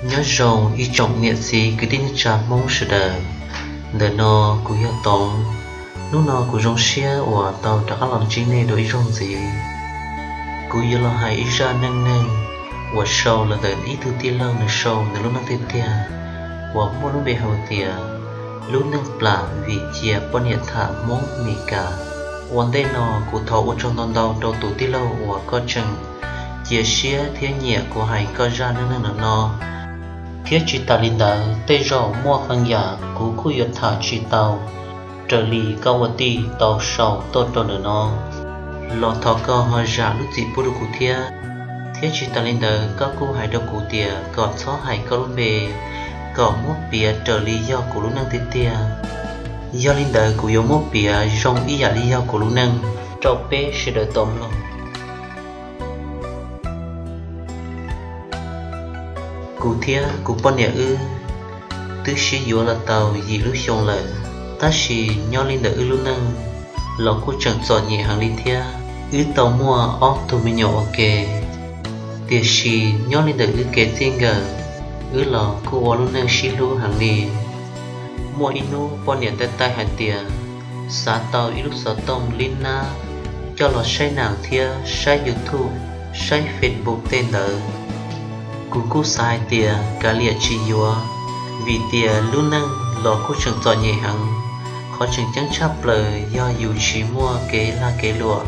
Nyob zoo ib tsoom niam txiv kwv tij neej tsa Hmoob sawv daws, ntawm no kuv yog Toov. Hnub no kuv zoo siab uas tau rov qab los ntsib nej dua ib zaug ntxiv. Kuv yuav los hais ib zaj neej neeg uas sau los ntawm ib tug tij laug nws sau nws lub neej tiag tiag, uas muaj lub npe hu tias lub neej plam vim cia poj niam tham Hmoob Mes Kas. Ua ntej no kuv thov ua tsaug ntau ntau rau tus tij laug uas koj tseem cia siab thiab nyiam kuv hais koj zaj neej neeg no, thiab tsis tas li ntawd tej zaum muaj qee yam kuv kuj yuav tham tsis tau raws li koj ua tij tau sau tuaj rau ntawm no los thov koj ho zam lub txim pub rau kuv thiab. Thiab tsis tas li ntawd koj kuj hais rau kuv tias kom txhob hais koj lub npe, kom muab piav raws li yog kuv lub neej tiag tiag. Yog li ntawd kuv yuav muab piav zoo ib yam li yog kuv lub neej rau peb sawv daws tau mloog. Kuv thiab kuv poj niam wb twb sib yuav los tau yim lub xyoo lawm, tab sis nyob li ntawm wb lub neej los kuj tseem txom nyem heev li thiab. Wb tau muaj ob tug me nyuam ua ke, tiam sis nyob li ntawm wb kev txij nkawm, wb los kuj ua lub neej sib hlub heev li. Muaj ib hnub poj niam taij taij hais tias xav tau ib lub xov tooj lib nab coj los saib nam thiab saib YouTube, saib Facebook tej ntawd. Kuv kuj xav hais tias kav liam tsis yuav, vim tias lub neej los kuj tseem txom nyem heev. Qhov tseem ceeb tshaj plaws yog yus tsis muaj kev lag kev luam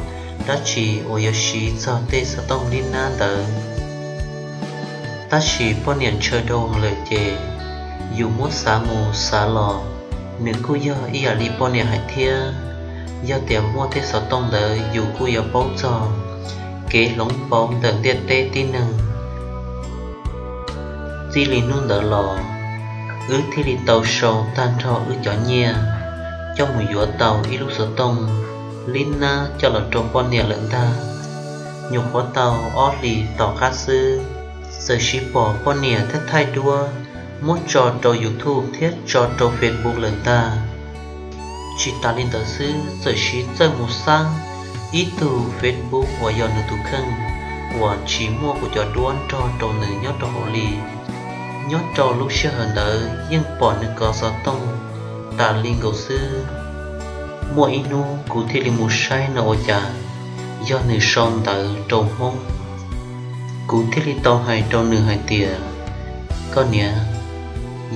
dab tsi uas yuav siv txog tej xov tooj lib nab ntawd. Tab sis poj niam ntshaw dhau lawm ces yus muab xav mus xav los, nws kuj yog ib yam li poj niam hais thiab. Yog tias muaj tej xov tooj ntawd yus kuj yuav paub txog kev hloov pauv ntawm ntiaj teb tib neeg. Txij li hnub ntawd los, wb thiaj li tau sau tag nrho wb cov nyiaj coj mus yuav tau ib lub xov tooj lib nab coj los rau poj niam lawm ntag. Nyuam qhuav tau ob hlis tom qab xwb, txawm siv pom poj niam thaij thaij duab muab tso rau YouTube thiab tso rau Facebook lawm ntag. Tsis tas li ntawd xwb, txawm siv txawj mus xab ib tug Facebook uas yog nws tus kheej uas tsis muaj kuv cov duab nrog rau nws nyob rau hauv li. Nyob rau lub sij hawm ntawd yeej pom nws kov xov tooj tas li nkaus xwb. Muaj ib hnub kuv thiaj li mus saib no ua cas yog nws sau ntawv rau Hmoob. Kuv thiaj li tau hais rau nws hais tias, koj niam,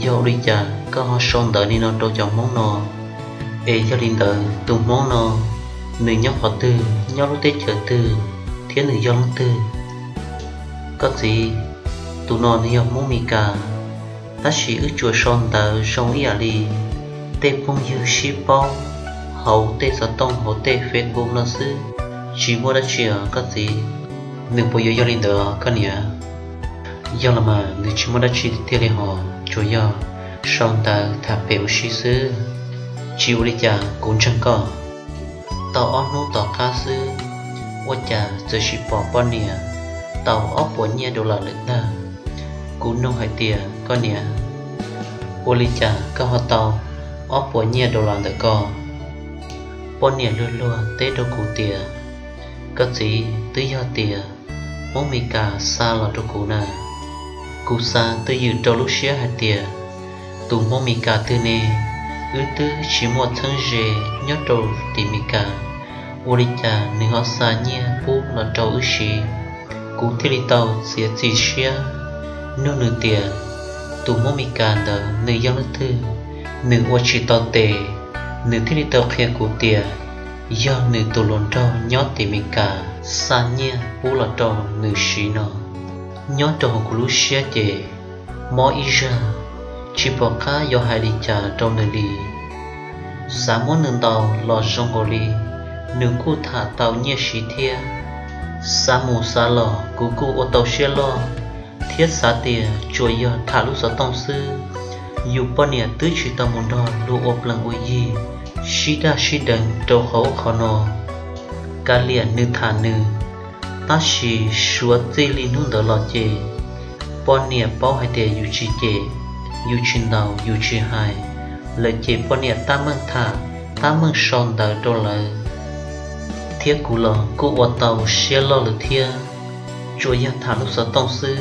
yog ua li cas koj ho sau ntawv li no rau cov Hmoob no? Es yog li ntawd tus Hmoob no nws nyob qhov twg, nyob lub teb chaws twg, thiab nws yog leej twg? Koj txiv, tus no nws yog Hmoob Mes Kas, tab sis wb tsuas sau ntawv zoo ib yam li tej phooj ywg sib paub hauv tej xov tooj hauv tej Facebook no xwb, tsis muaj dab tsi os koj txiv. Nws puas yuav yog li ntawd koj niam? Yog los mas nws tsis muaj dab tsi tiag li hos, tsuas yog sau ntawv tham pem ua si xwb. Tsis ua li cas, kuv ntseeg koj. Tau ob hnub tom qab xwb, ua cas txawm sim pom poj niam tau ob puas nyiaj dollar lawm ntag. Kuv nug hais tias, koj niam, ua li cas koj ho tau ob puas nyiaj dollar ntawm ko? Poj niam luag luag teb rau kuv tias, koj txiv, twb yog tias Hmoob Mes Kas xa los rau kuv na. Kuv xav twj ywm rau lub siab hais tias, tus Hmoob Mes Kas twg ne? Wb twb tsis muaj txheeb ze nyob rau tim Mes Kas, ua li cas nws ho xa nyiaj pub los rau wb siv? Kuv thiaj li tau txiav txim siab nug nws tias, tus Hmoob Mes Kas ntawd nws yog leej twg? Nws ua tsis tau tes, nws thiaj li tau qhia kuv tias yog nws tus hluas nraug nyob tim Mes Kas xa nyiaj pub los rau nws siv no. Nyob rau hauv kuv lub siab ces mob ib zag, tsis pom qab yuav hais li cas rau nws li. Xav muab nws ntaus los zoo nkaus li nws kuj tham tau nyiaj siv thiab. Xav mus xav los kuv kuj ua tau siab loj thiab xav tias tsuas yog tham lub xov tooj xwb, yus poj niam twb tsis tau mus nrog luag ua plees ua yig, sib daj sib deev rau qhov ub qhov no. Kav liam nws tham nws, tab sis suav txij li hnub ntawd los ces poj niam paub hais tias yus tsis cem, yus tsis ntaus, yus tsis hais, lawm ces poj niam tab meeg tham, tab meeg sau ntawv rau lawv. Thiab kuv los kuj ua tau siab loj lawm thiab, tsuas yog tham lub xov tooj xwb,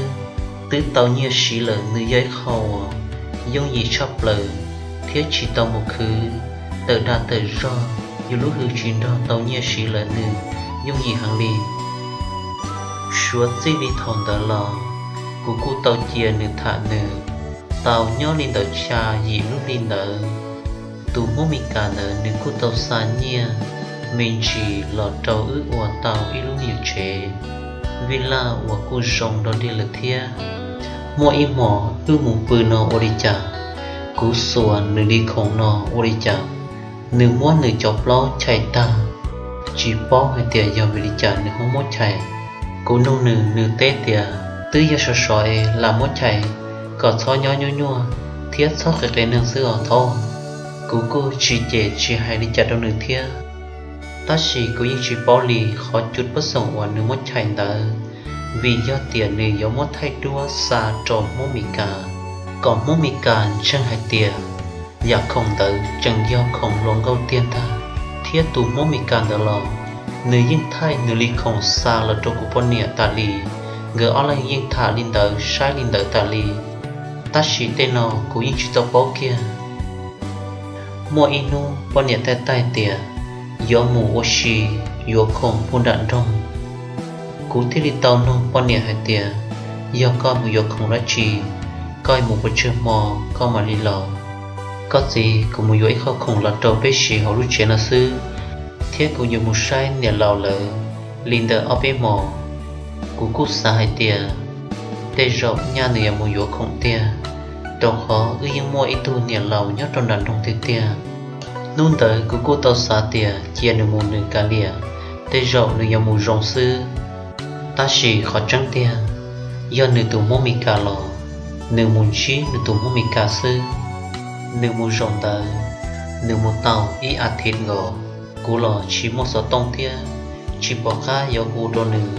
twb tau nyiaj siv lawm nws yog ib qho uas yooj yim tshaj plaws thiab tsis tau mus khwv tawm dag tawm zog, yus lub hws tsis nrog tau nyiaj siv lawm nws yooj yim heev li. Suav txij li thaum ntawd los kuv kuj tau cia nws tham nws tau nyob li ntawm xya yim lub hli ntawd. Tus Hmoob Mes Kas ntawd nws kuj tau xa nyiaj me ntsis los rau wb ua tau ib lub nyuam tsev vij laj uas kuj zoo dog dig lawm thiab. Muaj ib hmos wb mus pw no ua li cas, kuv xuas nws li khoom no ua li cas, nws muab nws cov plaub chais tag, tsis paub hais tias yog vim li cas nws ho muab chais. Kuv nug nws, nws teb tias twb yog sov sov es lam muab chais kom txhob nyob nyuaj nyuaj thiab txhob qias qias neeg xwb os thaub. Kuv kuj tsis cem tsis hais li cas rau nws thiab. Tab sis kuv yeej tsis paub li qhov cus pab xoom uas nws muab chais ntawd, vim yog tias nws yuav muab thaij duab xa rau Hmoob Mes Kas, kom Hmoob Mes Kas ntseeg hais tias yam khoom ntawd tseem yog khoom hluas nkauj tiag ntag. Thiab tus Hmoob Mes Kas ntawd los nws yeej thaij nws li khoom xa los rau kuv poj niam tas li. Nkawd ob leeg yeej tham li ntawd saib li ntawd tas li, tab sis tej no kuv yeej tsis tau paub kiag. Muaj ib hnub poj niam taij taij tias yuav mus ua si yuav khoom puag nram nroog. Kuv thiaj li tau nug poj niam hais tias, yog koj mus yuav khoom dab tsi, koj mus puas tsawg hmo koj mam li los? Koj txiv, kuv mus yuav ib qho khoom los rau peb siv hauv lub tsev no xwb, thiab kuv yuav mus saib niam laus lawv li ntawm ob peb hmos. Kuv kuj xav hais tias tej zaum nyaj nws yuav mus yuav khoom tiag, rau qhov wb yeej muaj ib tug niam laus nyob rau nram nroog tiag tiag. Hnub ntawd kuv kuj tau xav tias cia nws mus nws kav liam, tej zaum nws yuav mus zoo xwb. Tab sis qhov tseeb tiag, yog nws tus Hmoob Mes Kas los nws mus ntsib nws tus Hmoob Mes Kas xwb. Nws mus zaum ntawd, nws mus tau ib as thiv nkaus. Kuv los tsis muaj xov tooj thiab tsis pom qab yuav hu rau nws,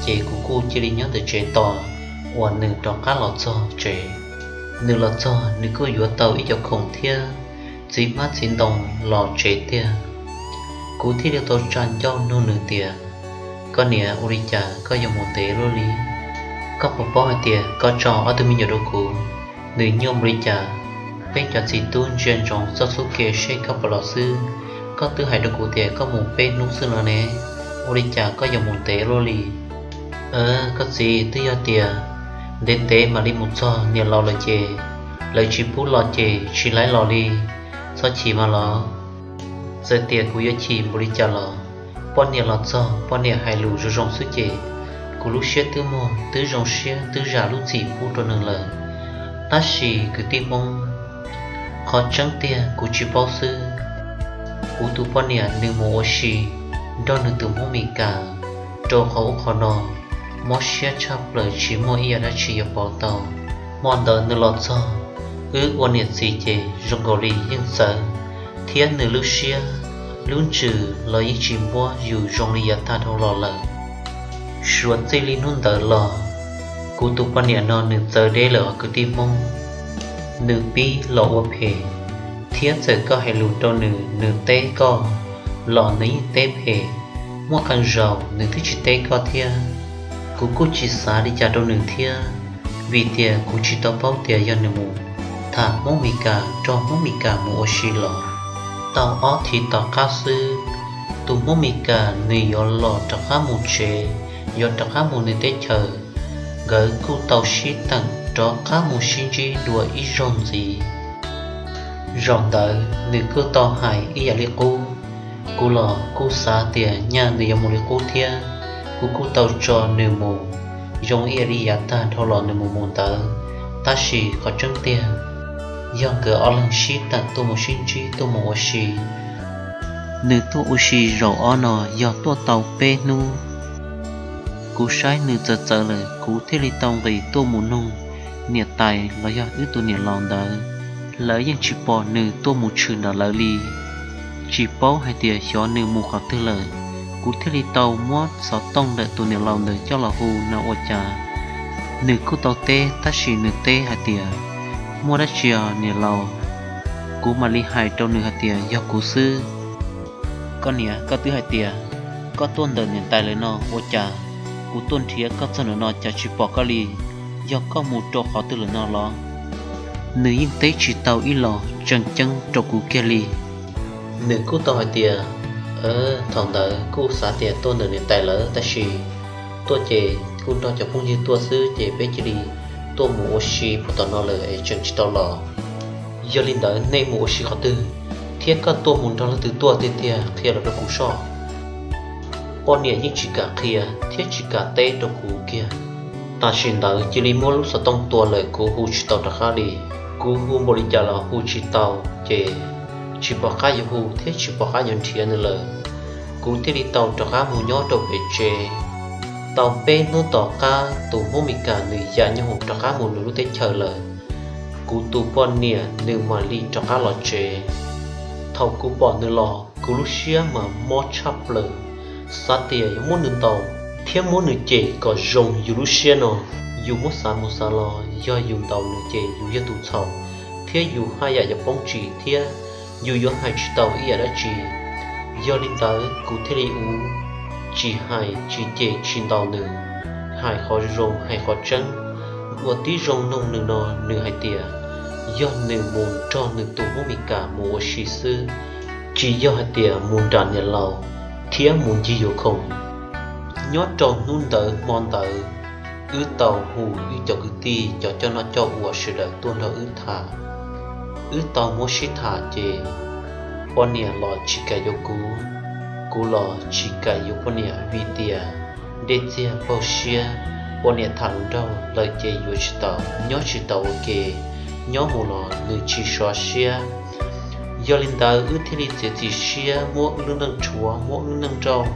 ces kuv kuj cia li nyob ntawm tsev tos uas nws rov qab los txog tsev. Nws los txog nws kuj yuav tau ib co khoom thiab txiv hmab txiv ntoo los tsev tiag. Kuv thiaj li tau tsa ncauj nug nws tias, koj niam, ua li cas koj yuav mus ntev luaj li? Koj puas paub hais tias koj tso ob tug me nyuam rau kuv, nws nyuaj npaum li cas? Peb cov txiv tub ntsia ntsoov txoj txhub ke seb koj puas los xwb. Koj twb hais rau kuv tias koj mus peb hnub xwb no ne, ua li cas koj yuav mus ntev luaj li? Koj txiv, twb yog tias ntev ntev mam li mus txog niam laus lawm ces lawv tsis pub los ces tsis laib los li. Txhob chim mas los. Txawm tias kuv yuav chim npaum li cas los poj niam los txog poj niam hais lus zoo zoo xwb ces kuv lub siab twb muag twb zoo siab twb zam lub txim pub rau nws lawm. Tab sis kwv tij Hmoob, qhov tseeb tiag kuv tsis paub xwb. Kuv tus poj niam nws mus ua si nrog nws tus Hmoob Mes Kas, rau qhov ub qhov no mob siab tshaj plaws tsis muaj ib yam dab tsi yuav pov tau. Hmo ntawd nws los txog, wb ua niam txiv ces zoo nkaus li yeej txawv, thiab nws lub siab lub ntsws los yeej tsis npuab yus zoo li yav tag dhau los lawm. Suav txij li hnub ntawd los, kuv tus poj niam no nws txawv deb lawm os kwv tij Hmoob. Nws pib los ua phem, thiab txawm koj hais lus rau nws, nws teb koj los nws yeej teb phem, muaj qee zaus nws twb tsis teb koj thiab. Kuv kuj tsis xav li cas rau nws thiab, vim tias kuv tsis tau paub tias yog nws mus tham Hmoob Mes Kas nrog Hmoob Mes Kas mus ua si los. Tau ob thiv tom qab xwb, tus Hmoob Mes Kas nws yuav los rov qab mus tsev, yuav rov qab mus nws teb chaws. Nkawd kuj tau sib teem rov qab mus sib ntsib dua ib zaug ntxiv. Zaum ntawd nws kuj tau hais ib yam li qub. Kuv los kuj xav tias nyaj nws yuav mus li qub thiab, kuv kuj tau tso nws mus zoo ib yam li yav tag dhau los nws mus mus ntawd. Tab sis qhov tseeb tiag, yog nkawd ob leeg sib teem tuaj mus sib ntsib tuaj mus ua si. Nws tuaj ua si zaum ob no yog tuaj tau peb hnub. Kuv saib nws txawv txawv lawm kuv thiaj li tau nqis tuaj mus nug niam tais los yog wb tus niam laus ntawd. Lawv yeej tsis pom nws tuaj mus tshwm nram lawv li. Tsis paub hais tias xyov nws mus qhov twg lawm, kuv thiaj li tau muab xov tooj ntawm tus niam laus ntawd coj los hu no ua cas. Nws kuj tau teb tab sis nws teb hais tias, muaj dab tsi os niam laus? Kuv mam li hais rau nws hais tias yog kuv xwb. Koj niam, koj twb hais tias koj tuaj ntawm niam tais lawv no ua cas kuv tuaj nrhiav koj txog ntawm no cas tsis pom koj li? Yog koj mus rau qhov twg lawm no los? Nws yeej teb tsis tau ib los tseem ceeb rau kuv kiag li. Nws kuj tau hais tias, thaum ntawd kuj xav tias tuaj ntawm niam tais lawv tab sis tuaj ces kuj nrog cov phooj ywg tuaj xwb ces peb cia li tuaj mus ua si puag tom no lawm es tseem tsis tau los. Yog li ntawd nej mus ua si qhov twg, thiab koj tuaj mus nrog leej twg tuaj tiag tiag qhia los rau kuv soj. Poj niam yeej tsis kam qhia thiab tsis kam teb rau kuv kiag. Tam sim ntawd cia li muab lub xov tooj tua lawm, kuv hu tsis tau rov qab li. Kuv hu npaum li cas los hu tsis tau, ces tsis pom qab yuav hu thiab tsis pom qab yuav nrhiav nws lawm. Kuv thiaj li tau rov qab mus nyob rau pem tsev. Tau peb hnub tom qab tus Hmoob Mes Kas nws ya nyob hoom rov qab mus nws lub teb chaws lawm. Kuv tus poj niam nws mam li rov qab los tsev. Thaum kuv pom nws los kuv lub siab mas mob tshaj plaws, xav tias yuav muab nws ntaus thiab muab nws cem kom zoo yus lub siab no. Yus muab xav mus xav los yog yus ntaus nws ces yus yog tus txhaum, thiab yus haj yam yuav poob tsis thiab yus yuav hais tsis tau ib yam dab tsi. Yog li ntawd kuv thiaj li ua tsis hais tsis cem tsis ntaus nws, hais qhov zoo hais qhov tseeb. Ua tib zoo nug nws no nws hais tias yog nws mus nrog nws tus Hmoob Mes Kas mus ua si xwb, tsis yog hais tias mus nram niam laus thiab mus ncig yuav khoom. Nyob rau hnub ntawd hmo ntawd, wb tau hu wb cov kwv tij cov coj noj coj ua sawv daws tuaj nrog wb tham. Wb tau muab sib tham ces poj niam los tsis kam yuav kuv, kuv los tsis kam yuav poj niam vim tias dej txiag paug siab, poj niam tham hluas nraug lawm ces yuav tsis tau, nyob tsis tau ua ke, nyob mus los nws tsis sov siab. Yog li ntawd wb thiaj li txiav txim siab muab wb lub neej rhuav muab wb lub neej nrauj,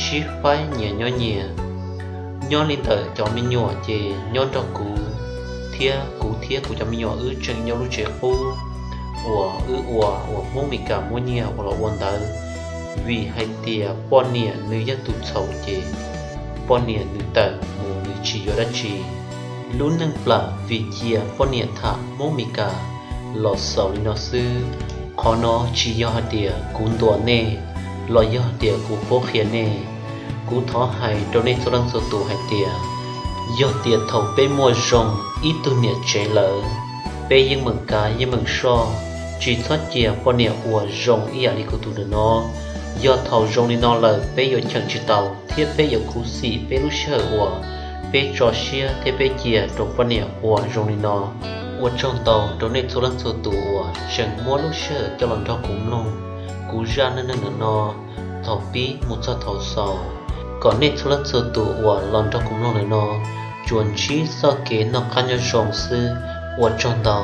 sib faib nyias nyob nyias. Nyob li ntawm cov me nyuam ces nyob nrog kuv, thiab kuv thiab kuv cov me nyuam wb tseem nyob lub tsev qub uas wb ua uas Hmoob Mes Kas muab nyiag ua los ua ntawd. Vim hais tias poj niam nws yog tus txhaum ces poj niam nws tawm mus nws tsis yuav dab tsi. Lub neej plam vim cia poj niam tham Hmoob Mes Kas los xaus li no xwb. Qhov no tsis yog hais tias kuv ntuas nej los yog hais tias kuv qhuab qhia nej. Kuv thov hais rau nej txhua leej txhua tus hais tias yog tias thaum peb muaj zoo ib tug niam tsev lawm, peb yeej meem kav yeej meem soj, tsis txhob cia poj niam ua zoo ib yam li kuv tus ntawm no. Yog thaum zoo li no lawm peb yuav cheem tsis tau thiab peb yuav khuv xim peb lub sij hawm uas peb tso siab thiab peb cia rau poj niam ua zoo li no. Ua tsaug ntau rau nej txhua leej txhua tus uas tseem muab lub sij hawm coj los nrog kuv mloog kuv zaj neej neeg ntawm no thaum pib mus txog thaum xaus, kom nej txhua leej txhua tus uas los nrog kuv mloog ntawm no tsuas ntsib txoj kev noj qab nyob zoo xwb. Ua tsaug ntau.